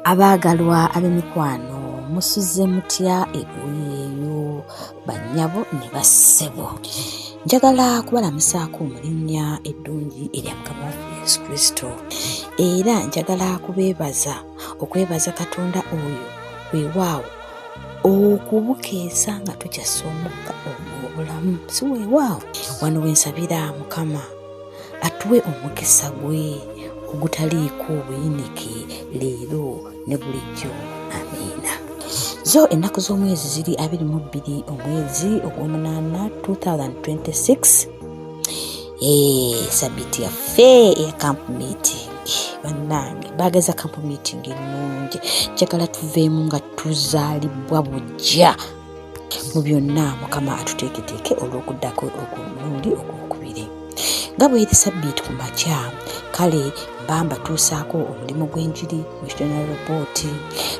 Abaagalwa ab'emikwano musuze mutya ebuuyi eyo bannyabo ne bassebo? Njagala kubalamusaako mu linnya eddungi erya Mukama waffe Yesu Kristo, era njagala kubeebaza okwebaza Katonda oyo weewaawo okubukeesa nga tukyassa omukka ogw'obulamu, si weewaawo? Wano we nsabira Mukama atuwe omukisa gwe ogutaliiko buyinike leero ne bulijjo. Amiina. Zo ennaku z'omwezi ziri 22 omwezi ogw'omunaana 2026, sabiti yaffe eya camp meeting. Bannange baageza camp meeting ennungi, njagala tuveemu nga tuzaalibwa bujja mu byonna. Mukama atuteeketeeke olw'okuddako ogw'omulundi ogwokubiri nga bweri sabbiiti ku makya. Kale mba mbatuusaako omulimu gw'enjiri missionary report.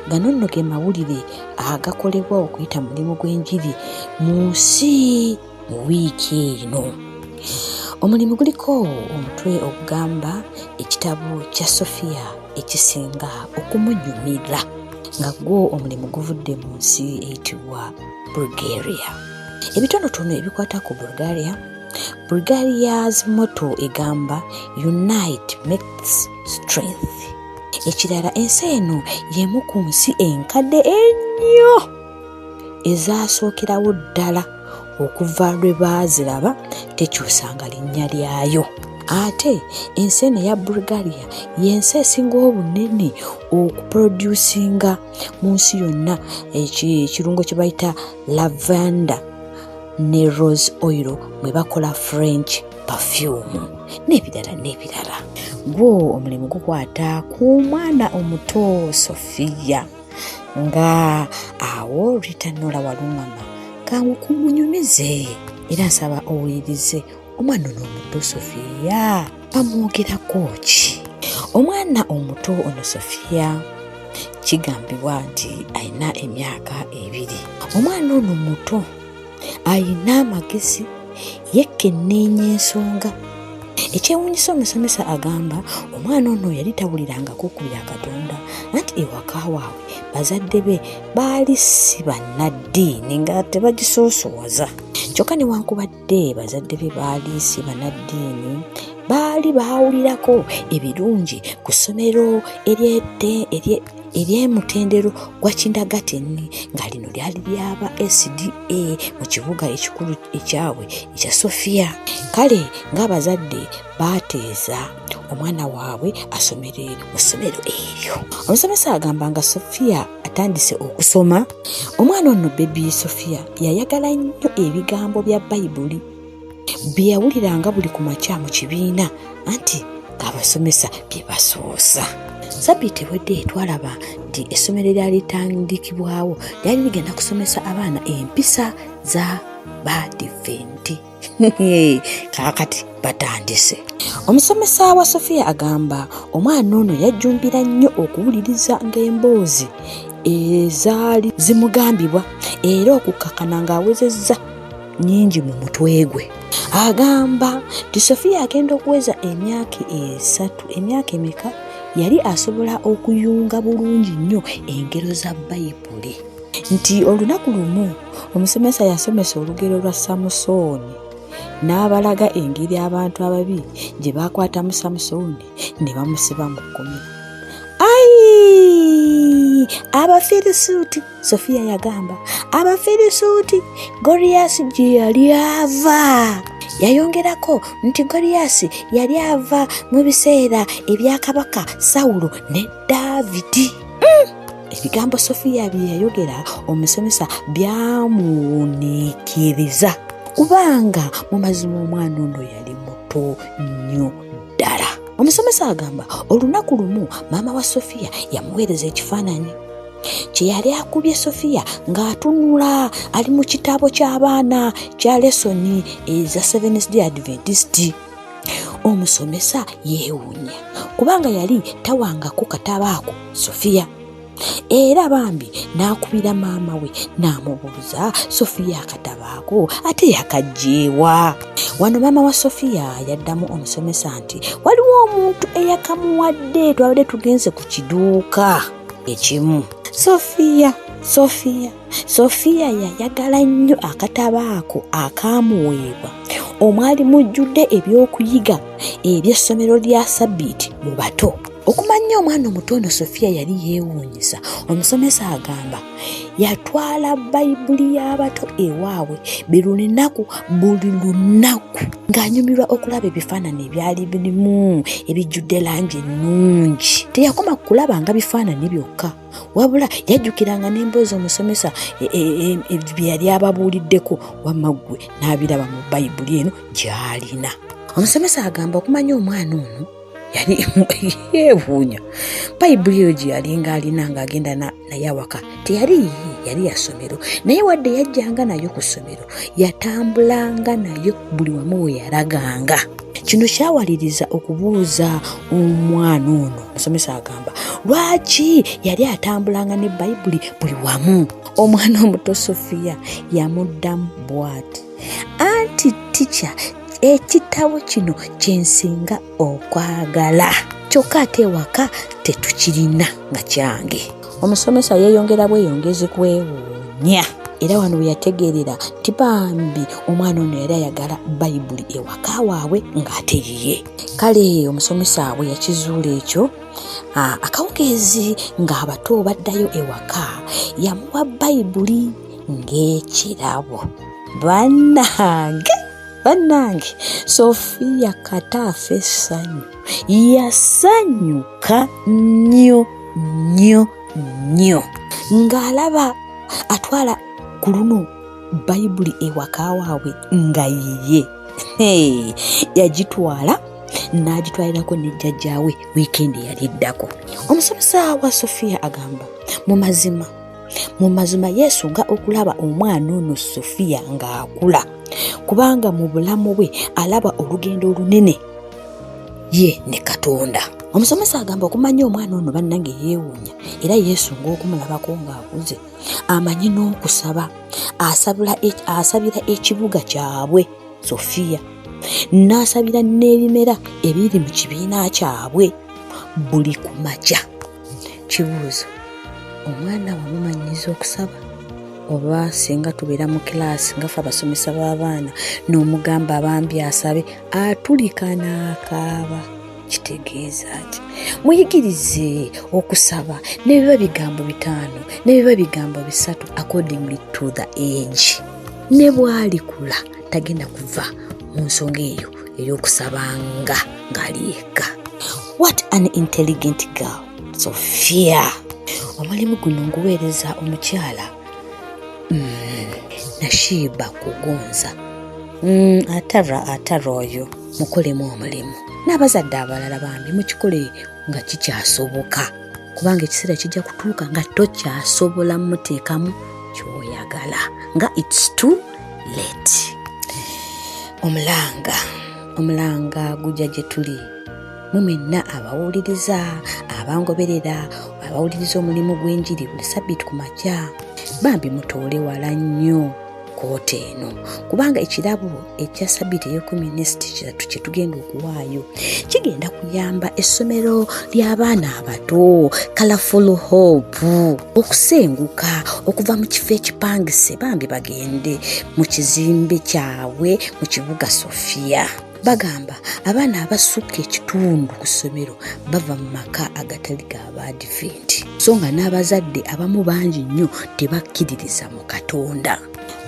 Gano nno ge mawulire agakolebwa okuyita mu mulimu gw'enjiri mu nsi mu wiiki eno. Omulimu guliko omutwe ogugamba ekitabo kya Sofiya ekisinga okumunyumira, nga gwo omulimu guvudde mu nsi eyitibwa Bulgaria. Ebitonotono ebikwata ku Bulgaria. Bulgaria's motto egamba unite makes strength. Ekirala, ensi eno y'emu ku nsi enkadde ennyo ezasookerawo ddala okuva lwe baaziraba, tekyusanga linnya lyayo. Ate ensi eno eya Bulgaria y'ensi esinga obunene okuproducinga mu nsi yonna ekirungo kye bayita lavender ne rose oil mwe bakola French perfume n'ebirala n'ebirala. Gwo omulimu gukwata ku mwana omuto Sofiya, nga awo Rita Nola Walungama kangu kumunyumize, era nsaba owulirize omwana ono omuto Sofiya bamwogerako ki. Omwana omuto ono Sofiya kigambibwa nti alina emyaka 2. Omwana ono muto, ayina amagezi, yekkenneenya ensonga. Ekyewuunyisa, omusomesa agamba omwana ono yali tawulirangako ku bya Katonda, anti ewaka waabwe bazadde be baali si bannaddiini nga tebagisoosowaza. Kyokka newankubadde bazadde be baali si bannaddiini, baali baawulirako ebirungi ku ssomero ery'emutendero gwa kindergarten, nga lino lyali lyaba SDA mu kibuga ekikulu ekyabwe ekya Sofiya. Kale ng'abazadde baateeza omwana waabwe asomere mu ssomero eryo. Omusomesa agamba nga Sofiya atandise okusoma, omwana ono baby Sofiya yayagala nnyo ebigambo bya Bayibuli bye yawuliranga buli ku makya mu kibiina, anti ng'abasomesa bye basoosa. Sabbiiti ewedde twalaba nti essomero eryali litandikibwawo lyali ligenda kusomesa abaana empisa za Badiventi. Kaakati batandise. Omusomesa wa Sofiya agamba omwana ono yajjumbira nnyo okuwuliriza ng'emboozi ezaali zimugambibwa, era okukkakana ng'awezezza nnyingi mu mutwe gwe. Agamba nti Sofiya agenda okuweza emyaka 3, emyaka emeka, yali asobola okuyunga bulungi nnyo engero za Bayibuli. Nti olunaku lumu omusomesa yasomesa olugero lwa Samusooni n'abalaga engeri abantu ababi gye baakwatamu Samusooni ne bamusiba mu kkomera. Ayi Abafirisuuti, Sofiya yagamba, Abafirisuuti Goliyasi gye yali ava. Yayongerako nti Goliyasi yali ava mu biseera ebya Kabaka Sawulo ne Daavidi. Ebigambo Sofiya bye yayogera omusomesa byamuwuniikiriza, kubanga mu mazima omwana ono yali muto nnyo ddala. Omusomesa agamba olunaku lumu maama wa Sofiya yamuweereza ekifaananyi kye yali akubye Sofiya ng'atunula ali mu kitabo ky'abaana kya lesoni eza Seventh Day Adventist. Omusomesa yeewuunya kubanga yali tawangako katabo ako Sofiya, era bambi n'akubira maama we n'amubuuza Sofiya akatabo ako ate yakagyewa. Wano maama wa Sofiya yaddamu omusomesa nti waliwo omuntu eyakamuwadde, twabadde tugenze ku kiduuka. ekimu. Sofiya, Sofiya, Sofiya yayagala nnyo akatabo ako akaamuweebwa omwali mujjudde ebyokuyiga eby'essomero lya sabbiiti mu bato. Okumanya omwana omuto ono Sofiya yali yeewuunyisa, omusomesa agamba yatwala Bayibuli y'abato ewaabwe buli lunaku ng'anyumirwa okulaba ebifaananyi ebyali birimu ebijjudde langi ennungi. Teyakoma ku kulabanga bifaananyi byokka, wabula yajjukiranga n'emboozi omusomesa bye yali ababuuliddeko, wamma ggwe n'abiraba mu Bayibuli eno gy'alina. Omusomesa agamba okumanya omwana ono yali yeewuunya Bayibuli eyo gye yalinga alina ng'agenda naye awaka teyali yiye, yali ya ssomero, naye wadde yajjanga nayo ku ssomero yatambulanga nayo buli wamu we yalaganga. Kino kyawaliriza okubuuza omwana ono, omusomesa agamba lwaki yali atambulanga ne Bayibuli buli wamu. Omwana omuto Sofiya yamuddamu bw'ati, anti tica, ekitabo kino kye nsinga okwagala, kyokka ate ewaka tetukirina nga kyange. Omusomesa yeeyongera bweyongezi kwewuunya, era wano we yategeerera nti bambi omwana ono yali ayagala Bayibuli ewaka waabwe ng'ate yiye. Kale omusomesa bwe yakizuula ekyo, akawungeezi ng'abato baddayo ewaka, yamuwa Bayibuli ng'ekirabo. Bannange, Sofiya kata afa essanyu, yasanyuka nnyo nnyo nnyo ng'alaba atwala ku luno Bayibuli ewaka waabwe nga yiye. Yagitwala n'agitwalirako ne jjajjaawe wiikendi eyali eddako. Omusomesa wa Sofiya agamba mu mazima yeesunga okulaba omwana ono Sofiya ng'akula, kubanga mu bulamu bwe alaba olugendo olunene ye ne Katonda. Omusomesa agamba okumanya omwana ono bannange yeewuunya era yeesunga okumulabako ng'akuze, amanyi n'okusaba, asabira ekibuga kyabwe Sofiya, n'asabira n'ebimera ebiri mu kibiina kyabwe buli ku makya. Kibuuzo, omwana wamumanyiza okusaba? Oba singa tubeera mu kilaasi nga ffe abasomesa b'abaana n'omugamba bambi asabe, atulika n'akaaba. Kitegeeza ki? Muyigirize okusaba ne biba bigambo 5, ne biba bigambo 3 accordingly to the age. Ne bw'alikula tagenda kuva mu nsonga eyo ey'okusabanga ng'ali yekka. What an intelligent girl, Sophia. Omulimu guno nguweereza omukyala Nashiba Kugonza. Atara oyo mukolemu omulimu. N'abazadde abalala bambi mukikole nga kikyasoboka, kubanga ekiseera kijja kutuuka nga tokyasobola muteekamu ky'oyagala, nga it's too late. Omulanga gujja gye tuli mwe mwenna abawuliriza, abangoberera, abawuliriza omulimu gw'enjiri buli sabbiiti ku makya. Bambi mutoole wala nnyo koota eno, kubanga ekirabo ekya sabbiiti ey'ekumi n'esatu kye tugenda okuwaayo kigenda kuyamba essomero ly'abaana abato Colourful Hope okusenguka okuva mu kifo ekipangise, bambi bagende mu kizimbe kyabwe mu kibuga Sofia. Bagamba abaana abasukka ekitundu ku ssomero bava mu maka agatali ga Baadiventi, so nga n'abazadde abamu bangi nnyo tebakkiririza mu Katonda.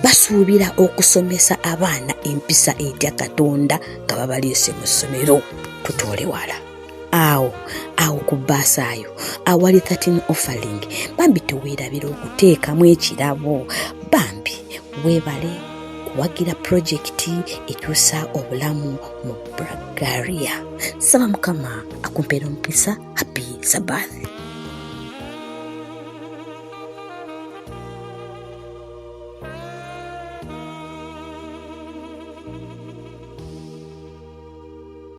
Basuubira okusomesa abaana empisa etya Katonda nga babaleese mu ssomero. Tutoole wala awo ku bbaasaayo awali 13 offering, bambi teweerabira okuteekamu ekirabo. Bambi weebale kuwagira pulojekiti ekyusa obulamu mu Bulgaria. Nsaba Mukama akumpeera omukisa. Happy Sabbath.